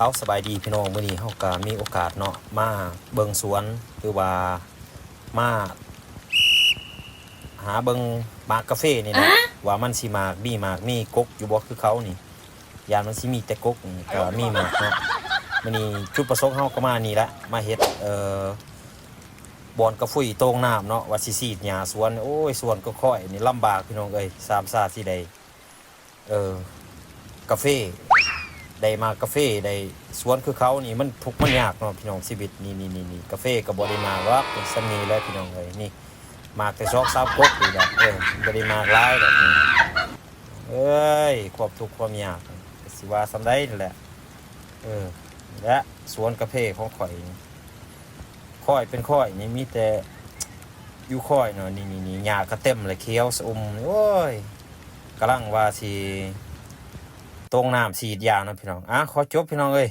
ເອົາ ສະບາຍດີພີ່ນ້ອງ, ມື້ນີ້ເຮົາກໍມີໂອກາດເນາະ ມາເບິ່ງສວນ ຫຼືວ່າມາຫາເບິ່ງໝາກກາເຟນີ້ແຫຼະ ວ່າມັນຊິໝາກ ມີໝາກ ມີກົກຢູ່ບໍ່ ຄືເຂົານີ້. ຢ້ານມັນຊິມີແຕ່ກົກນີ້ ກໍມີໝາກເນາະ. ມື້ນີ້ຈຸດປະສົງເຮົາກໍມານີ້ແຫຼະ ມາເຮັດ ເອີ ບ່ອນກະຟຸຍໂຕ່ງນ້ຳເນາະ ວ່າຊິສີດຫຍ້າສວນ. ໂອ້ຍ ສວນກໍຂ້ອຍນີ້ລຳບາກພີ່ນ້ອງເອີຍ ສາມຊາຊິໄດ້ ເອີ ກາເຟ ໄດ້ໝາກກາເຟ ໄດ້ສວນຄືເຂົານີ້ ມັນທຸກມັນຍາກເນາະພີ່ນ້ອງ ຊີວິດນີ້ ນີ້ ນີ້ ນີ້ ກາເຟກໍບໍ່ໄດ້ໝາກດອກ ສ່ຳນີ້ແຫຼະພີ່ນ້ອງເອີຍ. ນີ້ໝາກແຕ່ສອງສາມກົກນີ້ແຫຼະ ເອີ ບໍ່ໄດ້ໝາກຫຼາຍດອກນີ້ ເອີຍ ຄວາມທຸກຄວາມຍາກ ກໍຊິວ່າສ່ຳໃດນັ້ນແຫຼະ. ເອີ ນີ້ແຫຼະສວນກາເຟຂອງຂ້ອຍນີ້ ຂ້ອຍເປັນຂ້ອຍນີ້ ມີແຕ່ຢູ່ຂ້ອຍເນາະ ນີ້ໆໆ ຫຍ້າກໍເຕັມແລ້ວ ຂຽວຊະອຸ່ມ. ໂອ້ຍ ກຳລັງວ່າຊິໂຕ່ງນ້ຳສີດຢາເນາະພີ່ນ້ອງ. ອ່າ ຂໍຈົບພີ່ນ້ອງເອີຍ.